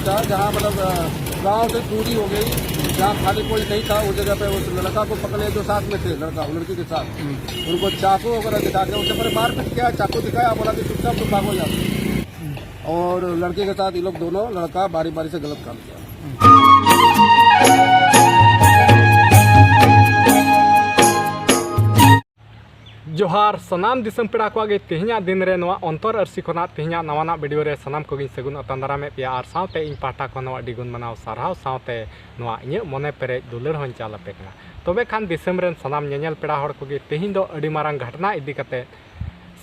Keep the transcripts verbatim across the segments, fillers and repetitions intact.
जहाँ मतलब गांव से चोरी हो गई, जहाँ खाली कोई नहीं था, उस जगह पे उस लड़का को पकड़े जो साथ में थे, लड़का लड़की के साथ, उनको चाकू वगैरह दिखा के उसे पर मारपीट किया, चाकू दिखाया, बोला कि चुपचाप तुम भागो यहाँ से। और लड़के के साथ ये लोग दोनों लड़का बारी बारी से गलत काम किया। ᱡᱚᱦᱟᱨ ᱥᱟᱱᱟᱢ ᱫᱤᱥᱚᱢ ᱯᱮᱲᱟ ᱠᱚᱣᱟᱜ ᱜᱮ᱾ ᱛᱮᱦᱮᱧᱟᱜ ᱫᱤᱱ ᱨᱮ ᱱᱚᱣᱟ ᱚᱱᱛᱚᱨ ᱟᱹᱨᱥᱤ ᱠᱷᱚᱱᱟᱜ ᱛᱮᱦᱮᱧᱟᱜ ᱱᱟᱣᱟᱱᱟᱜ ᱵᱷᱤᱰᱤᱭᱳ ᱨᱮ ᱥᱟᱱᱟᱢ ᱠᱚᱜᱮᱧ ᱥᱟᱹᱜᱩᱱ ᱟᱛᱟᱝ ᱫᱟᱨᱟᱢᱮᱫ ᱯᱮᱭᱟ ᱟᱨ ᱥᱟᱶᱛᱮ ᱤᱧ ᱯᱟᱦᱴᱟ ᱠᱷᱚᱱ ᱦᱚᱸ ᱟᱹᱰᱤ ᱜᱩᱱ ᱢᱟᱱᱟᱣ ᱥᱟᱨᱦᱟᱣ ᱥᱟᱶᱛᱮ ᱱᱚᱣᱟ ᱤᱧᱟᱹᱜ ᱢᱚᱱᱮ ᱯᱮᱨᱮᱡ ᱫᱩᱞᱟᱹᱲ ᱦᱚᱸᱧ ᱪᱟᱞ ᱟᱯᱮ ᱠᱟᱱᱟ᱾ ᱛᱚᱵᱮ ᱠᱷᱟᱱ ᱫᱤᱥᱚᱢ ᱨᱮᱱ ᱥᱟᱱᱟᱢ ᱧᱮᱧᱮᱞ ᱯᱮᱲᱟ ᱦᱚᱲ ᱠᱚᱜᱮ ᱛᱮᱦᱮᱧ ᱫᱚ ᱟᱹᱰᱤ ᱢᱟᱨᱟᱝ ᱜᱷᱟᱴᱱᱟ ᱤᱫᱤ ᱠᱟᱛᱮ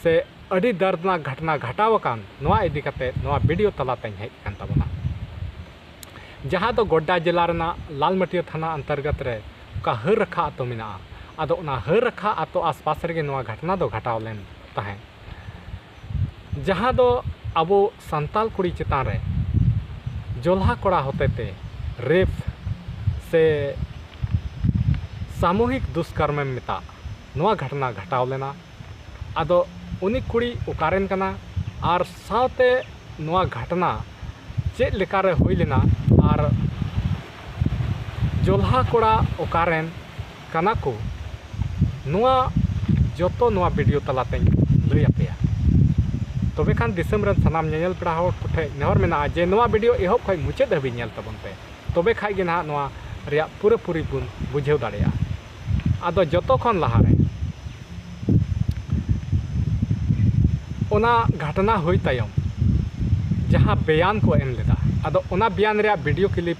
ᱥᱮ ᱟᱹᱰᱤ ᱫᱟᱨᱫᱽᱱᱟᱠ ᱜᱷᱟᱴᱱᱟ ᱜᱷᱟᱴᱟᱣ ᱟᱠᱟᱱ ᱱᱚᱣᱟ ᱤᱫᱤ ᱠᱟᱛᱮ ᱱᱚᱣᱟ ᱵᱷᱤᱰᱤᱭᱳ ᱛᱟᱞᱟᱛᱮᱧ ᱦᱮᱡ ᱟᱠᱟᱱ ᱛᱟᱵᱚᱱᱟ᱾ ᱡᱟᱦᱟᱸ ᱫᱚ ᱜᱳᱰᱰᱟ ᱡᱮᱞᱟ ᱨᱮᱱᱟᱜ ᱞᱟᱞᱢᱟᱹᱴᱤᱭᱟᱹ ᱛᱷᱟᱱᱟ ᱚᱱᱛᱚᱨᱜᱚᱛ ᱨᱮ ᱚᱠᱟ ᱦᱟᱹᱨ ᱨᱟᱠᱷᱟ ᱟᱛᱳ ᱢᱮᱱᱟᱜᱼᱟ᱾ ᱟᱫᱚ ᱚᱱᱟ ᱦᱟᱹᱨ ᱨᱟᱠᱷᱟ ᱟᱛᱳ ᱟᱥᱯᱟᱥ ᱨᱮᱜᱮ ᱱᱚᱣᱟ ᱜᱷᱟᱴᱱᱟ ᱫᱚ ᱜᱷᱟᱴᱟᱣ ᱞᱮᱱ ᱛᱟᱦᱮᱸᱫ, ᱡᱟᱦᱟᱸ ᱫᱚ ᱟᱵᱚ ᱥᱟᱱᱛᱟᱞ ᱠᱩᱲᱤ ᱪᱮᱛᱟᱱ ᱨᱮ ᱡᱚᱞᱦᱟ ᱠᱚᱲᱟ ᱦᱚᱛᱮᱛᱮ ᱨᱮᱯ ᱥᱮ ᱥᱟᱢᱩᱦᱤᱠ ᱫᱩᱥᱠᱚᱨᱢᱮᱢ ᱢᱮᱛᱟᱜ, ᱱᱚᱣᱟ ᱜᱷᱟᱴᱱᱟ ᱜᱷᱟᱴᱟᱣ ᱞᱮᱱᱟ᱾ ᱟᱫᱚ ᱩᱱᱤ ᱠᱩᱲᱤ ᱚᱠᱟᱨᱮᱱ ᱠᱟᱱᱟ ᱟᱨ ᱥᱟᱶᱛᱮ ᱱᱚᱣᱟ ᱜᱷᱟᱴᱱᱟ ᱪᱮᱫ ᱞᱮᱠᱟᱨᱮ ᱦᱩᱭ ᱞᱮᱱᱟ ᱟᱨ ᱡᱚᱞᱦᱟ ᱠᱚᱲᱟ ᱚᱠᱟᱨᱮᱱ ᱠᱟᱱᱟ ᱠᱚ, ᱱᱚᱣᱟ ᱡᱚᱛᱚ ᱱᱚᱣᱟ ᱵᱷᱤᱰᱤᱭᱳ ᱛᱟᱞᱟᱛᱮᱧ ᱞᱟᱹᱭ ᱟᱯᱮᱭᱟ᱾ ᱛᱚᱵᱮ ᱠᱷᱟᱱ ᱫᱤᱥᱚᱢ ᱨᱮᱱ ᱥᱟᱱᱟᱢ ᱧᱮᱧᱮᱞ ᱯᱮᱲᱟ ᱦᱚᱲ ᱠᱚᱴᱷᱮᱱ ᱱᱮᱦᱚᱨ ᱢᱮᱱᱟᱜᱼᱟ ᱡᱮ ᱱᱚᱣᱟ ᱵᱷᱤᱰᱤᱭᱳ ᱮᱦᱚᱵ ᱠᱷᱚᱱ ᱢᱩᱪᱟᱹᱫ ᱫᱷᱟᱹᱵᱤᱡ ᱧᱮᱞ ᱛᱟᱵᱚᱱ ᱯᱮ, ᱛᱚᱵᱮ ᱠᱷᱟᱡ ᱜᱮ ᱱᱟᱦᱟᱜ ᱱᱚᱣᱟ ᱨᱮᱭᱟᱜ ᱯᱩᱨᱟᱹᱯᱩᱨᱤ ᱵᱚᱱ ᱵᱩᱡᱷᱟᱹᱣ ᱫᱟᱲᱮᱭᱟᱜᱼᱟ᱾ ᱟᱫᱚ ᱡᱚᱛᱚ ᱠᱷᱚᱱ ᱞᱟᱦᱟᱨᱮ ᱚᱱᱟ ᱜᱷᱟᱴᱱᱟ ᱦᱩᱭ ᱛᱟᱭᱚᱢ ᱡᱟᱦᱟᱸ ᱵᱮᱭᱟᱱ ᱠᱚ ᱮᱢ ᱞᱮᱫᱟ, ᱟᱫᱚ ᱚᱱᱟ ᱵᱮᱭᱟᱱ ᱨᱮᱭᱟᱜ ᱵᱷᱤᱰᱤᱭᱳ ᱠᱞᱤᱯ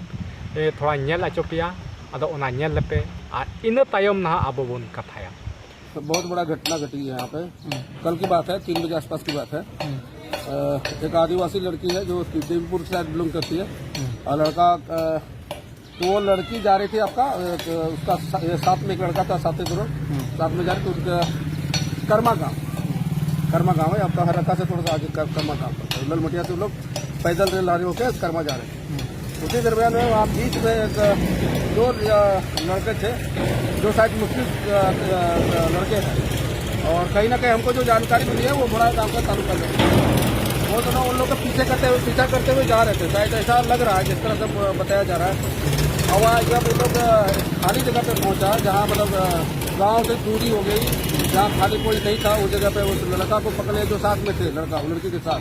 ᱛᱷᱚᱲᱟᱧ ᱧᱮᱞ ᱦᱚᱪᱚ ᱯᱮᱭᱟ᱾ ᱟᱫᱚ ᱚᱱᱟ ᱧᱮᱞ ᱞᱮᱯᱮ ᱟᱨ ᱤᱱᱟᱹ ᱛᱟᱭᱚᱢ ᱱᱟᱦᱟᱜ ᱟᱵᱚ ᱵᱚᱱ ᱠᱟᱛᱷᱟᱭᱟ᱾ तो बहुत बड़ा घटना घटी है यहाँ पे। कल की बात है, तीन बजे आसपास की बात है। अ, एक आदिवासी लड़की है जो देवीपुर से बिलोंग करती है, और लड़का अ, तो वो लड़की जा रही थी आपका अ, उसका सा- ये साथ में एक लड़का था, साथ में दोनों साथ में जा रहे थे। उनका कर्मा गांव, कर्मा गांव है आपका हरका से थोड़ा सा आगे कर- कर्मा गांव पर। ललमटिया से वो लोग पैदल रेल लारी होकर कर्मा जा रहे थे। उसी दरमियान में वहाँ बीच में एक दो अ, लड़के थे, जो शायद मुस्लिम अ, अ, लड़के हैं, और कहीं ना कहीं हमको जो जानकारी मिली है वो मुड़ा गांव का तालुका लड़के हैं। वो दोनों उन लोग के पीछे करते हुए, पीछा करते हुए जा रहे थे, शायद ऐसा लग रहा है, जिस तरह से ब-, बताया जा रहा है। और वहाँ जब उन लोग, अ, खाली जगह पे पहुँचा, जहाँ मतलब, अ, गाँव से दूरी हो गई, जहाँ खाली कोई नहीं था, उस जगह पे उस लड़का को पकड़े जो साथ में थे, लड़का, वो लड़की के साथ,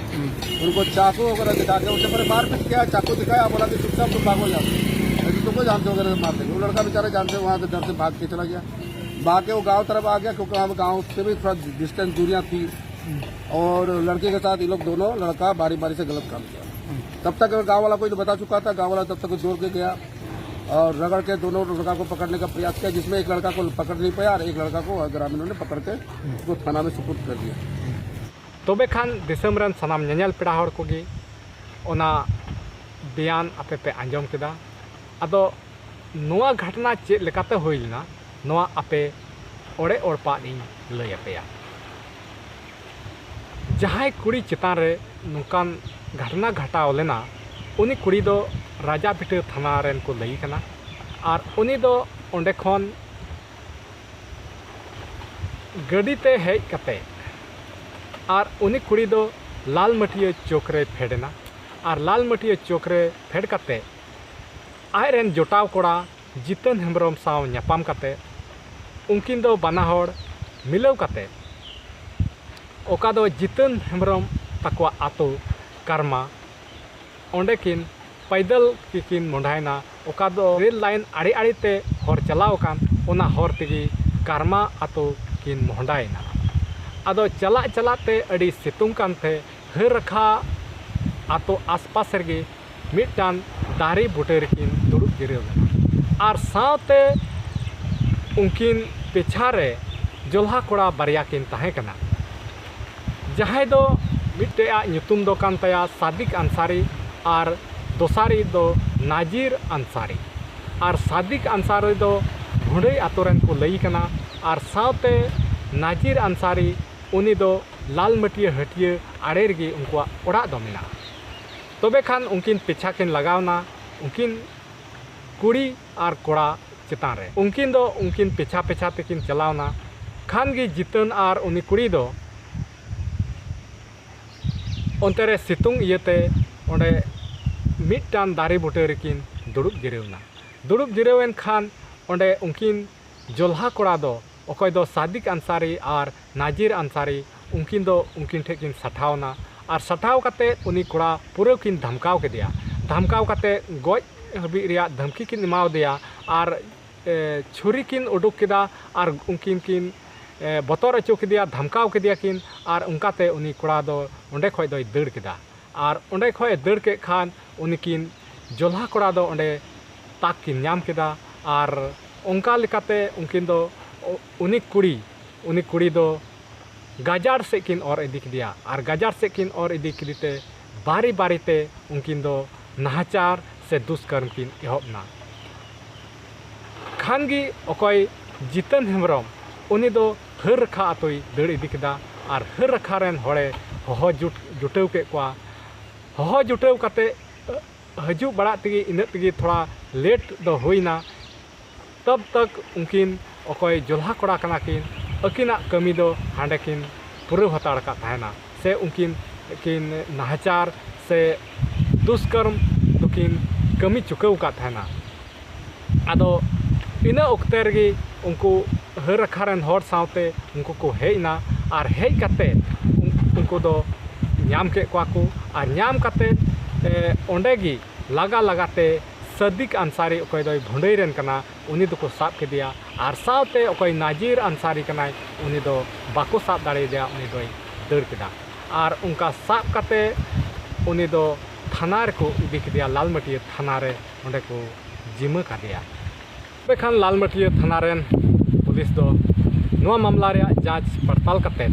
उनको चाकू वगैरह दिखा के उसे पर मारपीट किया, चाकू दिखाया, बोला कि चुपचाप तुम भागो यहाँ से, यदि तुमको जानते वगैरह मार देंगे। वो लड़का बेचारा जानते वहाँ से डर से भाग के चला गया, भाग के वो गाँव तरफ आ गया, क्योंकि वहाँ गाँव से भी थोड़ा डिस्टेंस दूरियाँ थी। और लड़के के साथ ये लोग दोनों लड़का बारी बारी से गलत काम किया। तब तक गाँव वाला को ये बता चुका था, गाँव वाला तब तक दौड़ के गया और रगड़ के दोनों लड़का को पकड़ने का प्रयास किया, जिसमें एक लड़का को पकड़ नहीं पाया और एक लड़का को ग्रामीणों ने पकड़ के उसको थाना में सुपुर्द कर दिया। ᱛᱚᱵᱮ ᱠᱷᱟᱱ ᱫᱤᱥᱚᱢ ᱨᱮᱱ ᱥᱟᱱᱟᱢ ᱧᱮᱧᱮᱞ ᱯᱮᱲᱟ ᱦᱚᱲ ᱠᱚᱜᱮ ᱚᱱᱟ ᱵᱮᱭᱟᱱ ᱟᱯᱮ ᱯᱮ ᱟᱸᱡᱚᱢ ᱠᱮᱫᱟ᱾ ᱟᱫᱚ ᱱᱚᱣᱟ ᱜᱷᱚᱴᱚᱱᱟ ᱪᱮᱫ ᱞᱮᱠᱟᱛᱮ ᱦᱩᱭ ᱞᱮᱱᱟ, ᱱᱚᱣᱟ ᱟᱯᱮ ᱚᱲᱮ ᱚᱲᱯᱟᱜ ᱤᱧ ᱞᱟᱹᱭ ᱟᱯᱮᱭᱟ᱾ ᱡᱟᱦᱟᱸᱭ ᱠᱩᱲᱤ ᱪᱮᱛᱟᱱ ᱨᱮ ᱱᱚᱝᱠᱟᱱ ᱜᱷᱚᱴᱚᱱᱟ ᱜᱷᱚᱴᱟᱣ ᱞᱮᱱᱟ, ᱩᱱᱤ ᱠᱩᱲᱤ ᱫᱚ ᱨᱟᱡᱟ ᱵᱷᱤᱴᱟᱹ ᱛᱷᱟᱱᱟ ᱨᱮᱱ ᱠᱚ ᱞᱟᱹᱭ ᱠᱟᱱᱟ᱾ ᱟᱨ ᱩᱱᱤ ᱫᱚ ᱚᱸᱰᱮ ᱠᱷᱚᱱ ᱜᱟᱹᱰᱤ ᱛᱮ ᱦᱮᱡ ᱠᱟᱛᱮ ᱟᱨ ᱩᱱᱤ ᱠᱩᱲᱤ ᱫᱚ ᱞᱟᱞ ᱢᱟᱹᱴᱤᱭᱟᱹ ᱪᱚᱠ ᱨᱮᱭ ᱯᱷᱮᱰ ᱮᱱᱟ᱾ ᱟᱨ ᱞᱟᱞ ᱢᱟᱹᱴᱤᱭᱟᱹ ᱪᱚᱠ ᱨᱮ ᱯᱷᱮᱰ ᱠᱟᱛᱮ ᱟᱡ ᱨᱮᱱ ᱡᱚᱴᱟᱣ ᱠᱚᱲᱟ ᱡᱤᱛᱟᱹᱱ ᱦᱮᱢᱵᱨᱚᱢ ᱥᱟᱶ ᱧᱟᱯᱟᱢ ᱠᱟᱛᱮ ᱩᱱᱠᱤᱱ ᱫᱚ ᱵᱟᱱᱟ ᱦᱚᱲ ᱢᱤᱞᱟᱹᱣ ᱠᱟᱛᱮ ᱚᱠᱟ ᱫᱚ ᱡᱤᱛᱟᱹᱱ ᱦᱮᱢᱵᱨᱚᱢ ᱛᱟᱠᱚᱣᱟᱜ ᱟᱛᱳ ᱠᱟᱨᱢᱟ, ᱚᱸᱰᱮ ᱠᱤᱱ ᱯᱟᱭᱫᱟᱞ ᱜᱮᱠᱤᱱ ᱢᱚᱸᱰᱷᱟᱭᱮᱱᱟ᱾ ᱚᱠᱟ ᱫᱚ ᱨᱮᱞ ᱞᱟᱭᱤᱱ ᱟᱲᱮ ᱟᱲᱮ ᱛᱮ ᱦᱚᱨ ᱪᱟᱞᱟᱣ ᱟᱠᱟᱱ, ᱚᱱᱟ ᱦᱚᱨ ᱛᱮᱜᱮ ᱠᱟᱨᱢᱟ ᱟᱛᱳ ᱠᱤᱱ ᱢᱚᱦᱰᱟᱭᱮᱱᱟ᱾ ᱟᱫᱚ ᱪᱟᱞᱟᱜ ᱪᱟᱞᱟᱜ ᱛᱮ ᱟᱹᱰᱤ ᱥᱤᱛᱩᱝ ᱠᱟᱱᱛᱮ ᱦᱟᱹᱨ ᱨᱟᱠᱷᱟ ᱟᱛᱳ ᱟᱥᱯᱟᱥ ᱨᱮᱜᱮ ᱢᱤᱫᱴᱟᱝ ᱫᱟᱨᱮ ᱵᱩᱴᱟᱹ ᱨᱮᱠᱤᱱ ᱫᱩᱲᱩᱵ ᱡᱤᱨᱟᱹᱣ ᱞᱮᱱᱟ᱾ ᱟᱨ ᱥᱟᱶᱛᱮ ᱩᱱᱠᱤᱱ ᱯᱮᱪᱷᱟ ᱨᱮ ᱡᱚᱞᱦᱟ ᱠᱚᱲᱟ ᱵᱟᱨᱭᱟ ᱠᱤᱱ ᱛᱟᱦᱮᱸ ᱠᱟᱱᱟ, ᱡᱟᱦᱟᱸᱭ ᱫᱚ ᱢᱤᱫᱴᱮᱡ ᱟᱜ ᱧᱩᱛᱩᱢ ᱫᱚ ᱠᱟᱱ ᱛᱟᱭᱟ ᱥᱟᱫᱤᱠ ᱟᱱᱥᱟᱨᱤ ᱟᱨ ᱫᱚᱥᱟᱨᱤᱡ ᱫᱚ ᱱᱟᱡᱤᱨ ᱟᱱᱥᱟᱨᱤ᱾ ᱟᱨ ᱥᱟᱫᱤᱠ ᱟᱱᱥᱟᱨᱤ ᱫᱚ ᱵᱷᱩᱸᱰᱟᱹᱭ ᱟᱛᱳ ᱨᱮᱱ ᱠᱚ ᱞᱟᱹᱭ ᱠᱟᱱᱟ᱾ ᱟᱨ ᱥᱟᱶᱛᱮ ᱱᱟᱡᱤᱨ ᱟᱱᱥᱟᱨᱤ, ᱩᱱᱤ ᱫᱚ ᱞᱟᱞᱢᱟᱹᱴᱤᱭᱟᱹ ᱦᱟᱹᱴᱤᱭᱟᱹ ᱟᱲᱮ ᱨᱮᱜᱮ ᱩᱱᱠᱩᱣᱟᱜ ᱚᱲᱟᱜ ᱫᱚ ᱢᱮᱱᱟᱜᱼᱟ᱾ ᱛᱚᱵᱮ ᱠᱷᱟᱱ ᱩᱱᱠᱤᱱ ᱯᱮᱪᱷᱟ ᱠᱤᱱ ᱞᱟᱜᱟᱣᱱᱟ, ᱩᱱᱠᱤᱱ ᱠᱩᱲᱤ ᱟᱨ ᱠᱚᱲᱟ ᱪᱮᱛᱟᱱ ᱨᱮ᱾ ᱩᱱᱠᱤᱱ ᱫᱚ ᱩᱱᱠᱤᱱ ᱯᱮᱪᱷᱟ ᱯᱮᱪᱷᱟ ᱛᱮᱠᱤᱱ ᱪᱟᱞᱟᱣᱱᱟ᱾ ᱠᱷᱟᱱ ᱜᱮ ᱡᱤᱛᱟᱹᱱ ᱟᱨ ᱩᱱᱤ ᱠᱩᱲᱤ ᱫᱚ ᱚᱱᱛᱮ ᱨᱮ ᱥᱤᱛᱩᱝ ᱤᱭᱟᱹᱛᱮ ᱚᱸᱰᱮ ᱢᱤᱫᱴᱟᱝ ᱫᱟᱨᱮ ᱵᱩᱴᱟᱹ ᱨᱮᱠᱤᱱ ᱫᱩᱲᱩᱵ ᱡᱤᱨᱟᱹᱣ ᱮᱱᱟ᱾ ᱫᱩᱲᱩᱵ ᱡᱤᱨᱟᱹᱣ ᱮᱱ ᱠᱷᱟᱱ ᱚᱸᱰᱮ ᱩᱱᱠᱤᱱ ᱡᱚᱞᱦᱟ ᱠᱚᱲᱟ ᱫᱚ, ᱚᱠᱚᱭ ᱫᱚ ᱥᱟᱫᱤᱠ ᱟᱱᱥᱟᱨᱤ ᱟᱨ ᱱᱟᱡᱤᱨ ᱟᱱᱥᱟᱨᱤ, ᱩᱱᱠᱤᱱ ᱫᱚ ᱩᱱᱠᱤᱱ ᱴᱷᱮᱱ ᱠᱤᱱ ᱥᱟᱴᱷᱟᱣ ᱮᱱᱟ᱾ ᱟᱨ ᱥᱟᱴᱷᱟᱣ ᱠᱟᱛᱮ ᱩᱱᱤ ᱠᱚᱲᱟ ᱯᱩᱨᱟᱹ ᱠᱤᱱ ᱫᱷᱟᱢᱠᱟᱣ ᱠᱮᱫᱮᱭᱟ᱾ ᱫᱷᱟᱢᱠᱟᱣ ᱠᱟᱛᱮ ᱜᱚᱡ ᱦᱟᱹᱵᱤᱡ ᱨᱮᱭᱟᱜ ᱫᱷᱟᱢᱠᱤ ᱠᱤᱱ ᱮᱢᱟᱣᱟᱫᱮᱭᱟ᱾ ᱟᱨ ᱮ, ᱪᱷᱩᱨᱤ ᱠᱤᱱ ᱩᱰᱩᱠ ᱠᱮᱫᱟ ᱟᱨ ᱩᱱᱠᱤᱱ ᱠᱤᱱ, ᱮ, ᱵᱚᱛᱚᱨ ᱦᱚᱪᱚ ᱠᱮᱫᱮᱭᱟ, ᱫᱷᱟᱢᱠᱟᱣ ᱠᱮᱫᱮᱭᱟ ᱠᱤᱱ᱾ ᱟᱨ ᱚᱱᱠᱟᱛᱮ ᱩᱱᱤ ᱠᱚᱲᱟ ᱫᱚ ᱚᱸᱰᱮ ᱠᱷᱚᱱ ᱫᱚᱭ ᱫᱟᱹᱲ ᱠᱮᱫᱟ᱾ ᱟᱨ ᱚᱸᱰᱮ ᱠᱷᱚᱱ ᱮ ᱫᱟᱹᱲ ᱠᱮᱫ ᱠᱷᱟᱱ ᱩᱱᱤ ᱠᱤᱱ ᱡᱚᱞᱦᱟ ᱠᱚᱲᱟ ᱫᱚ ᱚᱸᱰᱮ ᱛᱟᱠ ᱠᱤᱱ ᱧᱟᱢ ᱠᱮᱫᱟ᱾ ᱟᱨ ᱚᱱᱠᱟ ᱞᱮᱠᱟᱛᱮ ᱩᱱᱠᱤᱱ ᱫᱚ, ᱩ-, ᱩᱱᱤ ᱠᱩᱲᱤ, ᱩᱱᱤ ᱠᱩᱲᱤ ᱫᱚ ᱜᱟᱡᱟᱲ ᱥᱮᱫ ᱠᱤᱱ ᱚᱨ ᱤᱫᱤ ᱠᱮᱫᱮᱭᱟ᱾ ᱟᱨ ᱜᱟᱡᱟᱲ ᱥᱮᱫ ᱠᱤᱱ ᱚᱨ ᱤᱫᱤ ᱠᱮᱫᱮ ᱛᱮ ᱵᱟᱨᱮ ᱵᱟᱨᱮ ᱛᱮ ᱩᱱᱠᱤᱱ ᱫᱚ ᱱᱟᱦᱟᱪᱟᱨ ᱥᱮ ᱫᱩᱥᱠᱚᱨᱢ ᱠᱤᱱ ᱮᱦᱚᱵ ᱮᱱᱟ᱾ ᱠᱷᱟᱱ ᱜᱮ ᱚᱠᱚᱭ ᱡᱤᱛᱟᱹᱱ ᱦᱮᱢᱵᱨᱚᱢ, ᱩᱱᱤ ᱫᱚ ᱦᱟᱹᱨ ᱨᱟᱠᱷᱟ ᱟᱛᱳᱭ ᱫᱟᱹᱲ ᱤᱫᱤ ᱠᱮᱫᱟ᱾ ᱟᱨ ᱦᱟᱹᱨ ᱨᱟᱠᱷᱟ ᱨᱮᱱ ᱦᱚᱲᱮ ᱦᱚᱦᱚ ᱡᱩᱴ-, ᱡᱩᱴᱟᱹᱣ ᱠᱮᱫ ᱠᱚᱣᱟ᱾ ᱦᱚᱦᱚ ᱡᱩᱴᱟᱹᱣ ᱠᱟᱛᱮ ᱦᱤᱡᱩᱜ ᱵᱟᱲᱟᱜ ᱛᱮᱜᱮ ᱤᱱᱟᱹᱜ ᱛᱮᱜᱮ ᱛᱷᱚᱲᱟ ᱞᱮᱴ ᱫᱚ ᱦᱩᱭᱱᱟ᱾ ᱛᱚᱵ ᱛᱚᱠ ᱩᱱᱠᱤᱱ ᱚᱠᱚᱭ ᱡᱚᱞᱦᱟ ᱠᱚᱲᱟ ᱠᱟᱱᱟ ᱠᱤᱱ, ᱟᱹᱠᱤᱱᱟᱜ ᱠᱟᱹᱢᱤ ᱫᱚ ᱦᱟᱸᱰᱮ ᱠᱤᱱ ᱯᱩᱨᱟᱹᱣ ᱦᱟᱛᱟᱲ ᱟᱠᱟᱫ ᱛᱟᱦᱮᱱᱟ, ᱥᱮ ᱩᱱᱠᱤᱱ ᱠᱤᱱ ᱱᱟᱦᱟᱪᱟᱨ ᱥᱮ ᱫᱩᱥᱠᱚᱨᱢ ᱫᱚᱠᱤᱱ ᱠᱟᱹᱢᱤ ᱪᱩᱠᱟᱹᱣ ᱟᱠᱟᱫ ᱛᱟᱦᱮᱱᱟ᱾ ᱟᱫᱚ ᱤᱱᱟᱹ ᱚᱠᱛᱮ ᱨᱮᱜᱮ ᱩᱱᱠᱩ ᱦᱟᱹᱨ ᱟᱠᱷᱲᱟ ᱨᱮᱱ ᱦᱚᱲ ᱥᱟᱶᱛᱮ ᱩᱱᱠᱩ ᱠᱚ ᱦᱮᱡ ᱮᱱᱟ᱾ ᱟᱨ ᱦᱮᱡ ᱠᱟᱛᱮ ᱩᱱ-, ᱩᱱᱠᱩ ᱫᱚ ᱧᱟᱢ ᱠᱮᱫ ᱠᱚᱣᱟ ᱠᱚ᱾ ᱟᱨ ᱧᱟᱢ ᱠᱟᱛᱮ, ᱮ, ᱚᱸᱰᱮ ᱜᱮ ᱞᱟᱜᱟ ᱞᱟᱜᱟ ᱛᱮ ᱥᱟᱫᱤᱠ ᱟᱱᱥᱟᱨᱤ, ᱚᱠᱚᱭ ᱫᱚᱭ ᱵᱷᱟᱹᱰᱟᱹᱭ ᱨᱮᱱ ᱠᱟᱱᱟ, ᱩᱱᱤ ᱫᱚᱠᱚ ᱥᱟᱵ ᱠᱮᱫᱮᱭᱟ᱾ ᱟᱨ ᱥᱟᱶᱛᱮ ᱚᱠᱚᱭ ᱱᱟᱡᱤᱨ ᱟᱱᱥᱟᱨᱤ ᱠᱟᱱᱟᱭ, ᱩᱱᱤ ᱫᱚ ᱵᱟᱠᱚ ᱥᱟᱵ ᱫᱟᱲᱮᱭᱟᱫᱮᱭᱟ, ᱩᱱᱤ ᱫᱚᱭ ᱫᱟᱹᱲ ᱠᱮᱫᱟ᱾ ᱟᱨ ᱚᱱᱠᱟ ᱥᱟᱵ ᱠᱟᱛᱮ ᱩᱱᱤ ᱫᱚ ᱛᱷᱟᱱᱟ ᱨᱮᱠᱚ ᱤᱫᱤ ᱠᱮᱫᱮᱭᱟ, ᱞᱟᱞᱢᱟᱹᱴᱤᱭᱟᱹ ᱛᱷᱟᱱᱟ ᱨᱮ, ᱚᱸᱰᱮ ᱠᱚ ᱡᱤᱢᱟᱹ ᱠᱟᱫᱮᱭᱟ᱾ ᱛᱚᱵᱮ ᱠᱷᱟᱱ ᱞᱟᱞᱢᱟᱹᱴᱤᱭᱟᱹ ᱛᱷᱟᱱᱟ ᱨᱮᱱ ᱯᱩᱞᱤᱥ ᱫᱚ ᱱᱚᱣᱟ ᱢᱟᱢᱞᱟ ᱨᱮᱭᱟᱜ ᱡᱟᱸᱪ ᱯᱟᱲᱛᱟᱞ ᱠᱟᱛᱮ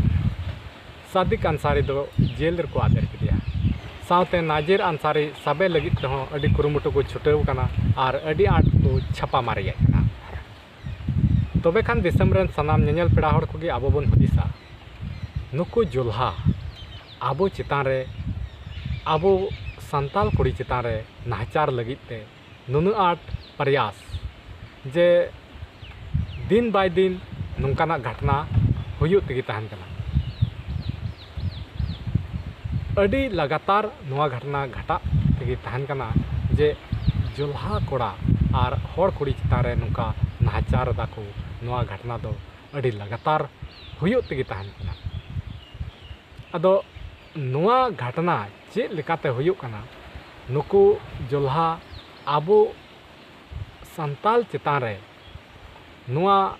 ᱥᱟᱫᱤᱠ ᱟᱱᱥᱟᱨᱤ ᱫᱚ ᱡᱮᱞ ᱨᱮᱠᱚ ᱟᱫᱮᱨ ᱠᱮᱫᱮᱭᱟ᱾ ᱥᱟᱶᱛᱮ ᱱᱟᱡᱤᱨ ᱟᱱᱥᱟᱨᱤ ᱥᱟᱵᱮ ᱞᱟᱹᱜᱤᱫ ᱛᱮᱦᱚᱸ ᱟᱹᱰᱤ ᱠᱩᱨᱩᱢᱩᱴᱩ ᱠᱚ ᱪᱷᱩᱴᱟᱹᱣ ᱠᱟᱱᱟ ᱟᱨ ᱟᱹᱰᱤ ᱟᱸᱴ ᱠᱚ ᱪᱷᱟᱯᱟ ᱢᱟᱨᱤᱭᱮᱫ ᱠᱟᱱᱟ᱾ ᱛᱚᱵᱮ ᱠᱷᱟᱱ ᱫᱤᱥᱚᱢ ᱨᱮᱱ ᱥᱟᱱᱟᱢ ᱧᱮᱧᱮᱞ ᱯᱮᱲᱟ ᱦᱚᱲ ᱠᱚᱜᱮ ᱟᱵᱚ ᱵᱚᱱ ᱦᱩᱫᱤᱥᱟ, ᱱᱩᱠᱩ ᱡᱚᱞᱦᱟ ᱟᱵᱚ ᱪᱮᱛᱟᱱ ᱨᱮ, ᱟᱵᱚ ᱥᱟᱱᱛᱟᱞ ᱠᱩᱲᱤ ᱪᱮᱛᱟᱱ ᱨᱮ ᱱᱟᱦᱟᱪᱟᱨ ᱞᱟᱹᱜᱤᱫ ᱛᱮ ᱱᱩᱱᱟᱹᱜ ᱟᱸᱴ ᱯᱨᱚᱭᱟᱥ, ᱡᱮ ᱫᱤᱱ ᱵᱟᱭ ᱫᱤᱱ ᱱᱚᱝᱠᱟᱱᱟᱜ ᱜᱷᱚᱴᱱᱟ ᱦᱩᱭᱩᱜ ᱛᱮᱜᱮ ᱛᱟᱦᱮᱱ ᱠᱟᱱᱟ᱾ ᱟᱹᱰᱤ ᱞᱟᱜᱟᱛᱟᱨ ᱱᱚᱣᱟ ᱜᱷᱚᱴᱱᱟ ᱜᱷᱟᱴᱟᱜ ᱛᱮᱜᱮ ᱛᱟᱦᱮᱱ ᱠᱟᱱᱟ, ᱡᱮ ᱡᱚᱞᱦᱟ ᱠᱚᱲᱟ ᱟᱨ ᱦᱚᱲ ᱠᱩᱲᱤ ᱪᱮᱛᱟᱱ ᱨᱮ ᱱᱚᱝᱠᱟ ᱱᱟᱦᱟᱪᱟᱨ ᱮᱫᱟ ᱠᱚ᱾ ᱱᱚᱣᱟ ᱜᱷᱚᱴᱱᱟ ᱫᱚ ᱟᱹᱰᱤ ᱞᱟᱜᱟᱛᱟᱨ ᱦᱩᱭᱩᱜ ᱛᱮᱜᱮ ᱛᱟᱦᱮᱱ ᱠᱟᱱᱟ᱾ ᱟᱫᱚ ᱱᱚᱣᱟ ᱜᱷᱚᱴᱱᱟ ᱪᱮᱫ ᱞᱮᱠᱟᱛᱮ ᱦᱩᱭᱩᱜ ᱠᱟᱱᱟ? ᱱᱩᱠᱩ ᱡᱚᱞᱦᱟ ᱟᱵᱚ ᱥᱟᱱᱛᱟᱞ ᱪᱮᱛᱟᱱ ᱨᱮ ᱱᱚᱣᱟ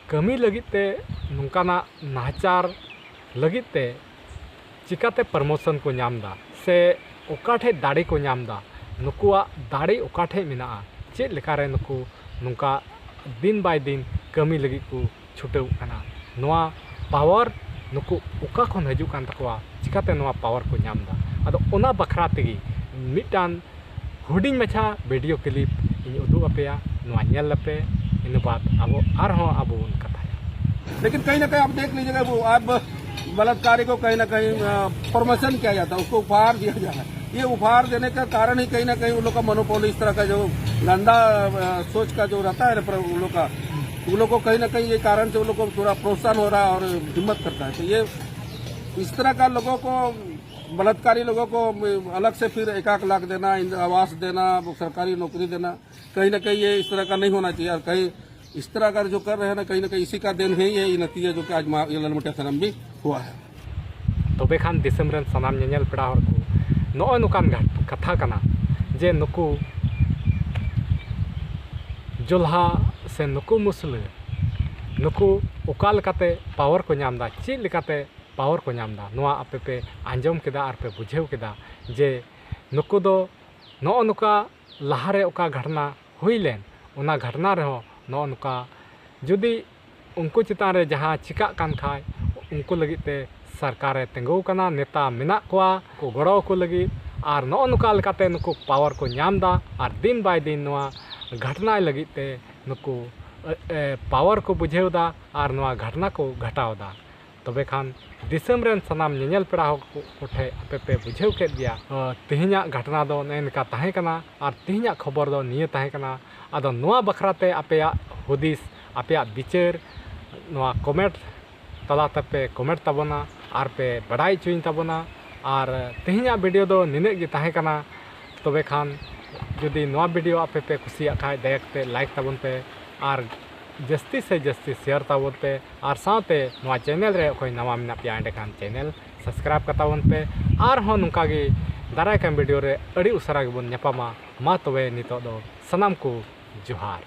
ᱠᱟᱹᱢᱤ ᱞᱟᱹᱜᱤᱫ ᱛᱮ, ᱱᱚᱝᱠᱟᱱᱟᱜ ᱱᱟᱦᱟᱪᱟᱨ ᱞᱟᱹᱜᱤᱫ ᱛᱮ ᱪᱤᱠᱟᱹᱛᱮ ᱯᱨᱢᱳᱥᱚᱱ ᱠᱚ ᱧᱟᱢ ᱮᱫᱟ ᱥᱮ ᱚᱠᱟ ᱴᱷᱮᱡ ᱫᱟᱲᱮ ᱠᱚ ᱧᱟᱢ ᱮᱫᱟ? ᱱᱩᱠᱩᱣᱟᱜ ᱫᱟᱲᱮ ᱚᱠᱟ ᱴᱷᱮᱡ ᱢᱮᱱᱟᱜᱼᱟ? ᱪᱮᱫ ᱞᱮᱠᱟᱨᱮ ᱱᱩᱠᱩ ᱱᱚᱝᱠᱟ ᱫᱤᱱ ᱵᱟᱭ ᱫᱤᱱ ᱠᱟᱹᱢᱤ ᱞᱟᱹᱜᱤᱫ ᱠᱚ ᱪᱷᱩᱴᱟᱹᱣ ᱠᱟᱱᱟ? ᱱᱚᱣᱟ ᱯᱟᱣᱟᱨ ᱱᱩᱠᱩ ᱚᱠᱟ ᱠᱷᱚᱱ ᱦᱤᱡᱩᱜ ᱠᱟᱱ ᱛᱟᱠᱚᱣᱟ? ᱪᱤᱠᱟᱹᱛᱮ ᱱᱚᱣᱟ ᱯᱟᱣᱟᱨ ᱠᱚ ᱧᱟᱢ ᱮᱫᱟ? ᱟᱫᱚ ᱚᱱᱟ ᱵᱟᱠᱷᱨᱟ ᱛᱮᱜᱮ ᱢᱤᱫᱴᱟᱝ ᱦᱩᱰᱤᱧ ᱢᱟᱪᱷᱟ ᱵᱷᱤᱰᱤᱭᱳ ᱠᱞᱤᱯ ᱤᱧ ᱩᱫᱩᱜ ᱟᱯᱮᱭᱟ, ᱱᱚᱣᱟ ᱧᱮᱞ ᱞᱮᱯᱮ, ᱤᱱᱟᱹ ᱵᱟᱫ ᱟᱵᱚ ᱟᱨᱦᱚᱸ ᱟᱵᱚ ᱵᱚᱱ ᱠᱟᱛᱷᱟᱭᱟ᱾ लेकिन कहीं ना कहीं आप देख लीजिएगा, वो आप बलात्कारी को कहीं ना कहीं फॉर्मेशन किया जाता है, उसको उपहार दिया जाता है। ये उपहार देने का कारण ही कहीं ना कहीं उन लोग का मनोबल, इस तरह का जो गंदा अ, सोच का जो रहता है ना, पर उन लोग का, उन लोग को कहीं ना कहीं ये कारण से उन लोग को थोड़ा प्रोत्साहन हो रहा है और हिम्मत करता है। तो ये इस तरह का लोगों को, बलात्कारी लोगों को अलग से फिर एक आध लाख देना, इन-, आवास देना, वो सरकारी नौकरी देना, कहीं ना कहीं ये इस तरह का नहीं होना चाहिए। और कहीं इस तरह का जो कर रहे हैं ना, कहीं ना कहीं इसी का देन है ये, ये नतीजा जो कि आज मा-, ये ललमटिया थाना में भी हुआ है। ᱛᱚᱵᱮ ᱠᱷᱟᱱ ᱫᱤᱥᱚᱢ ᱨᱮᱱ ᱥᱟᱱᱟᱢ ᱧᱮᱧᱮᱞ ᱯᱮᱲᱟ ᱦᱚᱲ ᱠᱚ, ᱱᱚᱜᱼᱚᱭ ᱱᱚᱝᱠᱟᱱ ᱜᱷᱟᱴ-, ᱠᱟᱛᱷᱟ ᱠᱟᱱᱟ ᱡᱮ ᱱᱩᱠᱩ ᱡᱚᱞᱦᱟ ᱥᱮ ᱱᱩᱠᱩ ᱢᱩᱥᱞᱟᱹ, ᱱᱩᱠᱩ ᱚᱠᱟ ᱞᱮᱠᱟᱛᱮ ᱯᱟᱣᱟᱨ ᱠᱚ ᱧᱟᱢ ᱮᱫᱟ, ᱪᱮᱫ ᱞᱮᱠᱟᱛᱮ ᱯᱟᱣᱟᱨ ᱠᱚ ᱧᱟᱢ ᱮᱫᱟ, ᱱᱚᱣᱟ ᱟᱯᱮ ᱯᱮ ᱟᱸᱡᱚᱢ ᱠᱮᱫᱟ ᱟᱨ ᱯᱮ ᱵᱩᱡᱷᱟᱹᱣ ᱠᱮᱫᱟ ᱡᱮ ᱱᱩᱠᱩ ᱫᱚ ᱱᱚᱜᱼᱚ ᱱᱚᱝᱠᱟ ᱞᱟᱦᱟᱨᱮ ᱚᱠᱟ ᱜᱷᱚᱴᱱᱟ ᱦᱩᱭ ᱞᱮᱱ, ᱚᱱᱟ ᱜᱷᱚᱴᱱᱟ ᱨᱮᱦᱚᱸ ᱱᱚᱜᱼᱚ ᱱᱚᱝᱠᱟ ᱡᱩᱫᱤ ᱩᱱᱠᱩ ᱪᱮᱛᱟᱱ ᱨᱮ ᱡᱟᱦᱟᱸ ᱪᱤᱠᱟᱜ ᱠᱟᱱ ᱠᱷᱟᱡ, ᱩᱱᱠᱩ ᱞᱟᱹᱜᱤᱫ ᱛᱮ ᱥᱚᱨᱠᱟᱨᱮ ᱛᱤᱸᱜᱩ ᱟᱠᱟᱱᱟ, ᱱᱮᱛᱟ ᱢᱮᱱᱟᱜ ᱠᱚᱣᱟ, ᱠᱚ ᱜᱚᱲᱚ ᱟᱠᱚ ᱞᱟᱹᱜᱤᱫ᱾ ᱟᱨ ᱱᱚᱜᱼᱚ ᱱᱚᱝᱠᱟ ᱞᱮᱠᱟᱛᱮ ᱱᱩᱠᱩ ᱯᱟᱣᱟᱨ ᱠᱚ ᱧᱟᱢ ᱮᱫᱟ ᱟᱨ ᱫᱤᱱ ᱵᱟᱭ ᱫᱤᱱ ᱱᱚᱣᱟ ᱜᱷᱚᱴᱱᱟᱭ ᱞᱟᱹᱜᱤᱫ ᱛᱮ ᱱᱩᱠᱩ, ᱮ, ᱮ, ᱯᱟᱣᱟᱨ ᱠᱚ ᱵᱩᱡᱷᱟᱹᱣ ᱮᱫᱟ ᱟᱨ ᱱᱚᱣᱟ ᱜᱷᱚᱴᱱᱟ ᱠᱚ ᱜᱷᱚᱴᱟᱣ ᱮᱫᱟ᱾ ᱛᱚᱵᱮ ᱠᱷᱟᱱ ᱫᱤᱥᱚᱢ ᱨᱮᱱ ᱥᱟᱱᱟᱢ ᱧᱮᱧᱮᱞ ᱯᱮᱲᱟ ᱦᱚᱲ ᱠᱚ, ᱠᱚ ᱴᱷᱮᱱ ᱟᱯᱮ ᱯᱮ ᱵᱩᱡᱷᱟᱹᱣ ᱠᱮᱫ ᱜᱮᱭᱟ᱾ ᱚ, ᱛᱮᱦᱮᱧᱟᱜ ᱜᱷᱚᱴᱱᱟ ᱫᱚ ᱱᱮᱜᱼᱮ ᱱᱮᱝᱠᱟ ᱛᱟᱦᱮᱸ ᱠᱟᱱᱟ ᱟᱨ ᱛᱮᱦᱮᱧᱟᱜ ᱠᱷᱚᱵᱚᱨ ᱫᱚ ᱱᱤᱭᱟᱹ ᱛᱟᱦᱮᱸ ᱠᱟᱱᱟ᱾ ᱟᱫᱚ ᱱᱚᱣᱟ ᱵᱟᱠᱷᱨᱟ ᱛᱮ ᱟᱯᱮᱭᱟᱜ ᱦᱩᱫᱤᱥ, ᱟᱯᱮᱭᱟᱜ ᱵᱤᱪᱟᱹᱨ ᱱᱚᱣᱟ ᱠᱚᱢᱮᱱᱴ ᱛᱟᱞᱟ ᱛᱮᱯᱮ ᱠᱚᱢᱮᱱᱴ ᱛᱟᱵᱚᱱᱟ ᱟᱨ ᱯᱮ ᱵᱟᱰᱟᱭ ᱦᱚᱪᱚᱧ ᱛᱟᱵᱚᱱᱟ᱾ ᱟᱨ ᱛᱮᱦᱮᱧᱟᱜ ᱵᱷᱤᱰᱤᱭᱳ ᱫᱚ ᱱᱤᱱᱟᱹᱜ ᱜᱮ ᱛᱟᱦᱮᱸ ᱠᱟᱱᱟ᱾ ᱛᱚᱵᱮ ᱠᱷᱟᱱ ᱡᱩᱫᱤ ᱱᱚᱣᱟ ᱵᱷᱤᱰᱤᱭᱳ ᱟᱯᱮ ᱯᱮ ᱠᱩᱥᱤᱭᱟᱜ ᱠᱷᱟᱡ, ᱫᱟᱭᱟ ᱠᱟᱛᱮ ᱞᱟᱭᱤᱠ ᱛᱟᱵᱚᱱ ᱯᱮ ᱟᱨ ᱡᱟᱹᱥᱛᱤ ᱥᱮ ᱡᱟᱹᱥᱛᱤ ᱥᱮᱭᱟᱨ ᱛᱟᱵᱚᱱ ᱯᱮ ᱟᱨ ᱥᱟᱶᱛᱮ ᱱᱚᱣᱟ ᱪᱮᱱᱮᱞ ᱨᱮ ᱚᱠᱚᱭ ᱱᱟᱣᱟ ᱢᱮᱱᱟᱜ ᱯᱮᱭᱟ, ᱮᱸᱰᱮᱠᱷᱟᱱ ᱪᱮᱱᱮᱞ ᱥᱟᱵᱥᱠᱨᱟᱭᱤᱵᱽ ᱠᱟᱛᱟ ᱵᱚᱱ ᱯᱮ᱾ ᱟᱨᱦᱚᱸ ᱱᱚᱝᱠᱟ ᱜᱮ ᱫᱟᱨᱟᱭ ᱠᱟᱱ ᱵᱷᱤᱰᱤᱭᱳ ᱨᱮ ᱟᱹᱰᱤ ᱩᱥᱟᱹᱨᱟ ᱜᱮᱵᱚᱱ ᱧᱟᱯᱟᱢᱟ᱾ ᱢᱟ ᱛᱚᱵᱮ ᱱᱤᱛᱚᱜ ᱫᱚ ᱥᱟᱱᱟᱢ ᱠᱚ ᱡᱚᱦᱟᱨ᱾